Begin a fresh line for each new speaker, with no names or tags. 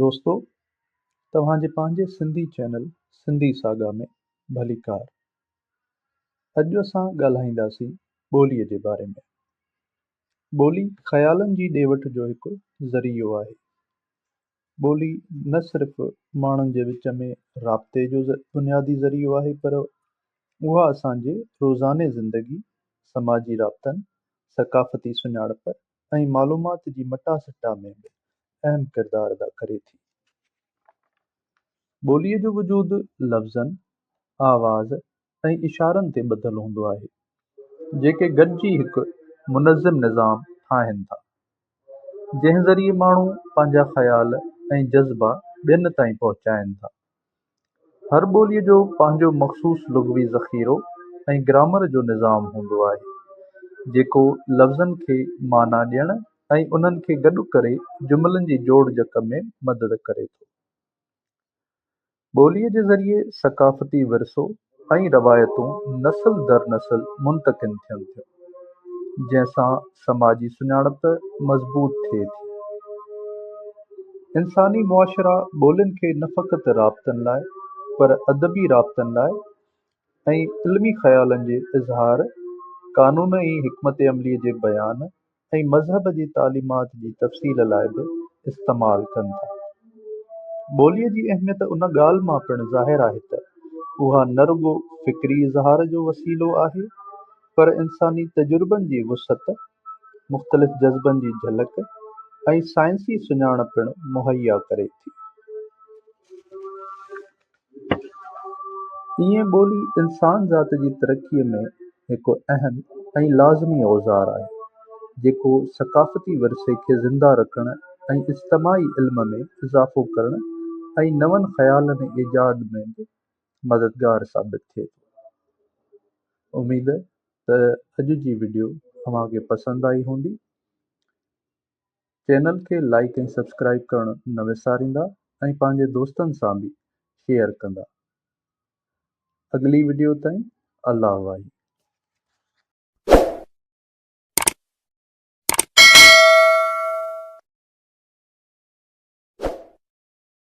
دوستو توهان جي پنهنجي سنڌي چينل سنڌي ساگا ۾ ڀليڪار. اڄ اسان ڳالهائينداسين ٻوليء جي باري ۾. ٻولي خيالن جي ڏي وٺ جو هڪ ذريعو آهي. ٻولي نه صرف ماڻهن جي وچ ۾ رابطي جو بنيادي ذريعو آهي پر اها اسان جي روزاني زندگي، سماجي رابطن، ثقافتي سڃاڻپ ۽ معلومات جي مٽاسٽا ۾ به اهم ڪردار ادا ڪري ٿي. ٻوليء جو وجود لفظن، آواز ۽ اشارن تي ٻڌل هوندو آهي، جيڪي گڏجي هڪ منظم نظام ٺاهين ٿا، جنهن ذريعي ماڻهو پنهنجا خيال ۽ جذبا ٻين تائين پهچائين ٿا. هر ٻوليء جو پنهنجو مخصوص لغوي ذخيرو ۽ گرامر جو نظام هوندو آهي، جيڪو لفظن کي معنيٰ ڏيڻ ۽ انهن کي گڏ ڪري جملن جي جوڙجڪ ۾ مدد ڪري ٿو. ٻوليء جي ذريعي ثقافتي ورثو ۽ روايتون نسل در نسل منتقل ٿين ٿيون، جنهن سان سماجي سڃاڻپ مضبوط ٿئي ٿي. انساني معاشرا ٻولين کي نه فقط رابطن لاء پر ادبي رابطن لاء ۽ علمي خيالن جي اظهار، قانون ۽ حڪمت عملي جي بيان ۽ مذهب جي تعليمات جي تفصيل لاء به استعمال ڪن ٿا. ٻوليء جي اهميت ان ڳالهه مان پڻ ظاهر آهي ته اها نه رڳو فڪري اظهار جو وسيلو آهي پر انساني تجربن جي وسعت، مختلف جذبن جي جهلڪ ۽ سائنسي سڃاڻپ پڻ مهيا ڪري ٿي. ائين ٻولي انسان ذات جي ترقيء ۾ هڪ اهم ۽ لازمي اوزار آهي، جيڪو ثقافتي ورثي کي زنده رکڻ ۽ اجتماعي علم ۾ اضافو ڪرڻ ۽ نون خيالن ۽ ايجاد ۾ به مددگار ثابت ٿئي ٿو. اميد ته اڄ جي وڊيو اوهان کي پسند آئي هوندي. چينل کي لائيڪ ۽ سبسڪرائيب ڪرڻ نه وساريندا ۽ پنهنجي دوستن سان به شيئر ڪندا. اڳلي وڊيو تائين الله واهي.